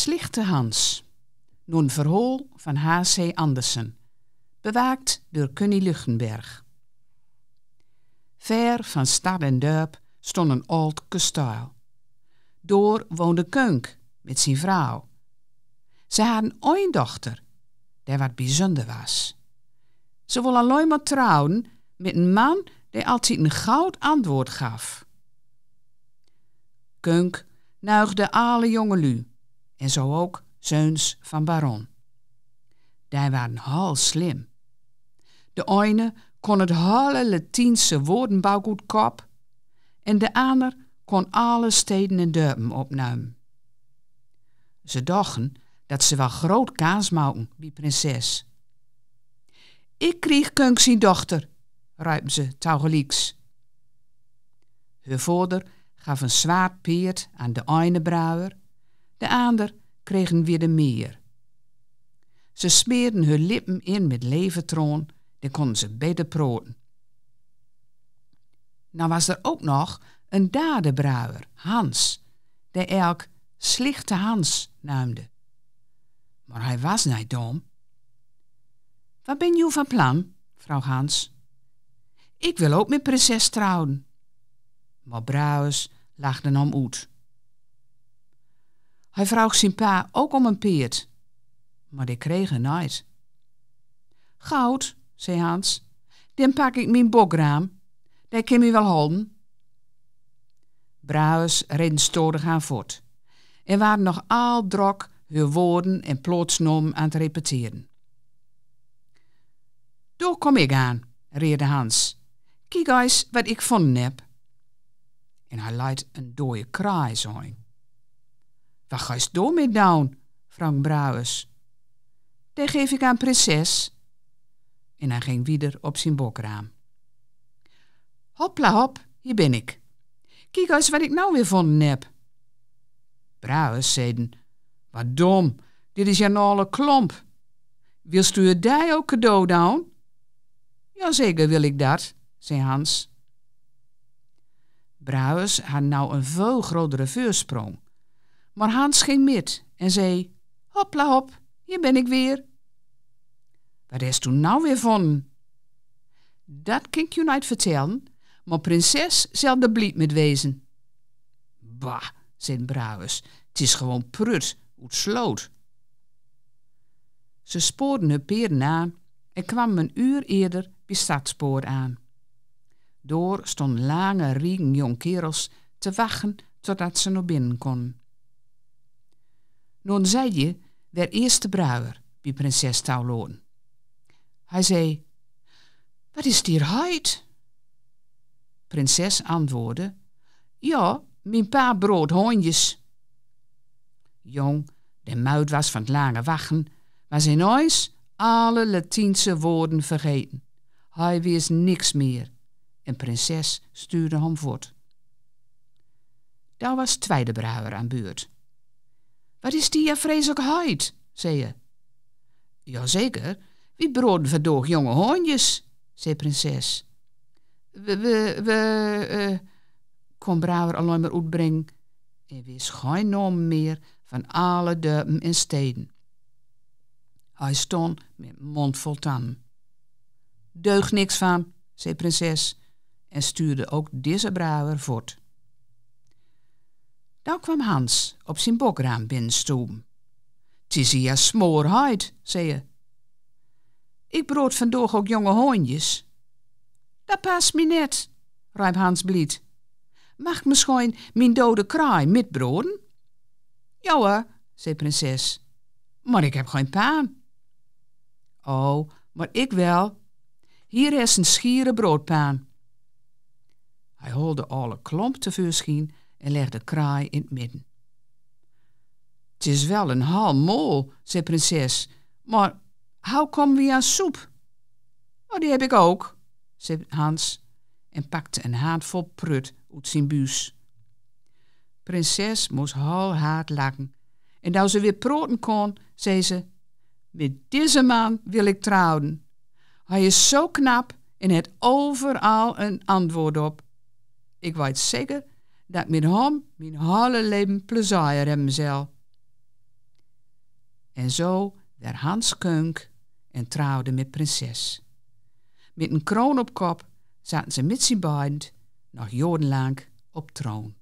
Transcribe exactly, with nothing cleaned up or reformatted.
Slichte Hans. Noen verhaol van H C Andersen. Bewaakt door Cunny Luchtenberg. Ver van stad en dörp stond een aold kestael. Dor woonde Kunk met zien vrouw. Ze hadden ein dochter, die wat bijzonder was. Ze wol allein maar trouwen met een man die altijd een goud antwoord gaf. Kunk nuigde alle jongelui en zo ook zeuns van baron. Die waren hal slim. De eine kon het hele Latijnse woordenboek oet kop en de ander kon alle steden en dörpen opnuimen. Ze dochten dat ze wel groot kaans maken bij prinses. "Ik krieg Kunk zien dochter," riepen ze tegelieks. Hun vader gaf een zwaar peerd aan de eine bruier, de ander kreeg een witte mier. Ze smeerden hun lippen in met levertran, dan konden ze beter praten. Nou was er ook nog een derde bruier, Hans, die elk Slichte Hans nuimde. Maar hij was niet dom. "Wat ben je van plan?" vroeg Hans. "Ik wil ook met prinses trouwen." Maar bruiers lachten hem oet. Hij vroeg zijn pa ook om een peerd, maar die kreeg er niet. "Good," zei Hans, "dan pak ik mijn bokraam. Die kan mij wel houden." Bruiers reden stodig aan voort en waren nog al drok hun woorden en plaatsnamen aan het repeteren. "Dor kom ik aan," reerde Hans. "Kiek eis wat ik vonden heb." En hij liet een dode kraai zien. "Wat geis dor met doen?" vroeg bruiers. "Die geef ik aan prinses." En hij ging weder op zijn bokraam. "Hopla hop, hier ben ik. Kiek eis wat ik nou weer vonden heb." Bruiers zeiden: "Wat dom, dit is ja een alle klomp. Wilst u het die ook cadeau doen?" "Jazeker wil ik dat," zei Hans. Bruiers hadden nou een veel grotere veursprong. Maar Hans ging met en zei: "Hopla hop, hier ben ik weer." "Wat hast u nou weer vonden?" "Dat kan ik u niet vertellen, maar prinses zal er blied met wezen." "Bah," zei bruiers, "het is gewoon prut oet sloot." Ze spoorden hun peerden aan en kwamen een uur eerder bij stadspoort aan. Dor stonden lange riegen jong kerels te wachten totdat ze naar binnen konden. Noen zei je weer eerste bruier bij prinses Tauloten. Hij zei: "Wat is hier heit?" Prinses antwoordde: "Ja, mijn pa brood honjes." Jong, de muid was van het lange wachten, was ineens alle Latijnse woorden vergeten. Hij wist niks meer. En prinses stuurde hem voort. Daar was tweede bruier aan beurt. "Wat is die ja vreselijk heit?" zei hij. "Jazeker, wie broden vandaag jonge honjes," zei prinses. "We, we, we," eh, kon bruier alleen maar oetbrengen. Hij wist geen naam meer van alle dorpen en steden. Hij stond met mond vol tanden. "Deug niks van," zei prinses en stuurde ook deze bruier voort. Dan kwam Hans op zijn bokraam binnenstoeven. "Het is hier smoorheid," zei hij. "Ik brood vandaag ook jonge honjes." "Dat past mij net," riep Hans blied. "Mag ik misschien mijn dode kraai mitbroden?" "Ja hoor," zei prinses, "maar ik heb geen paan." "Oh, maar ik wel. Hier is een schiere broodpaan." Hij haalde alle klomp tevoorschijn en legde kraai in het midden. "Het is wel een hal mol," zei prinses, "maar hoe komen we aan soep?" "Oh, die heb ik ook," zei Hans en pakte een handvol prut uit zijn buus. Prinses moest hal hard lachen. En toen ze weer proten kon, zei ze: "Met deze man wil ik trouwen. Hij is zo knap en heeft overal een antwoord op. Ik weet zeker dat ik met hem mijn hele leven plezier hebben zal." En zo werd Hans könk en trouwde met prinses. Met een kroon op kop zaten ze met zien beiden nog jorenlang op troon.